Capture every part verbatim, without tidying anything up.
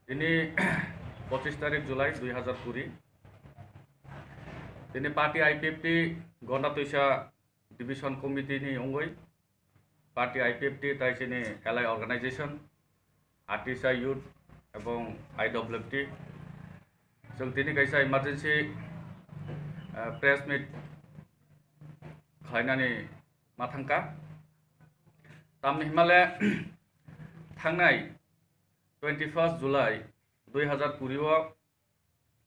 Tini pochish tarik July dui hazar kuri. Tini party I P F T Gonda Twisa Division Committee ni wngwi party I P F T tai chini allied organization, Atisa Youth ebong I W F T. Chwng tini kaisa emergency, eh, press meet khlainani ma thangkha. Tamni himale thangnai twenty first July dui hazar kuri o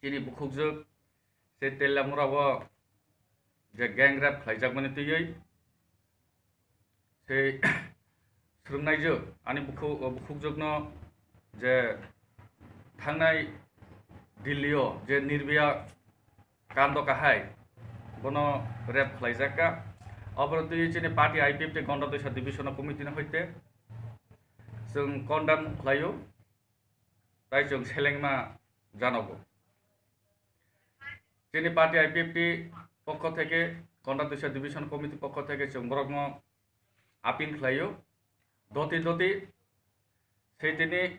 chini bukhukjwk se Tellamura o je gang rape khlaijakmani twiwi se swrwngnaijwk ani bukhu-, bukhukjwkno je thangnai Delhi o je Nirbhaya kando kahai bono rape khlaijak kha. Obono twiwi chini party I P F T Gonda Twisa Division o committee ni hoite chwng condemn khlaio, tai chwng selengma janogo. Chini party I P F T pokho theke, Gonda Twisa Division Committee pokho theke chwng borokno appeal khlaio, doti doti se tini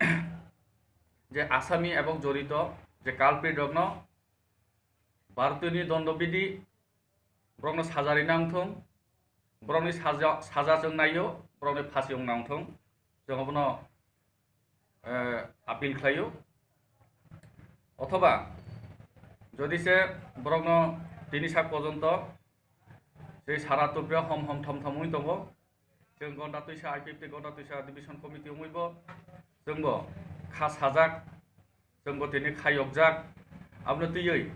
je asami ebong jorito je culprit rokno Bharotiyoni dondo bidhi borokno saja rinang thung, borokni saja, saja chwng naio, borokni phasi wng nang thung, chwng abono, eh, appeal khlaio. Othoba jodi se borokno tini sak porjonto se sara tupre hom hom thom thom wngwi tongo, chwng Gonda Twisa I P F T Gonda Twisa Division Committee wngwi bo chwngbo kha sajak, chwngbo tini kha yokjak. Abono twiwi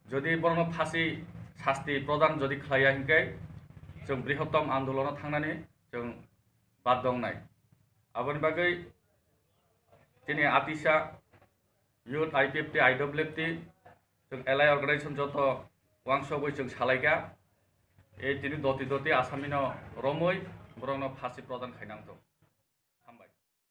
jodi borokno phasi sasti prodan jodi khlaiya hinkhe chwng brihotom andolono thangnani chwng baddo wngnai. Aboni bagwi chini Atisa Youth I P F T I W F T chwng allied organization joto wangsogwi chwng salaikha. Ei tini doti doti asamino romwi borokno phasi prodan khainang thung.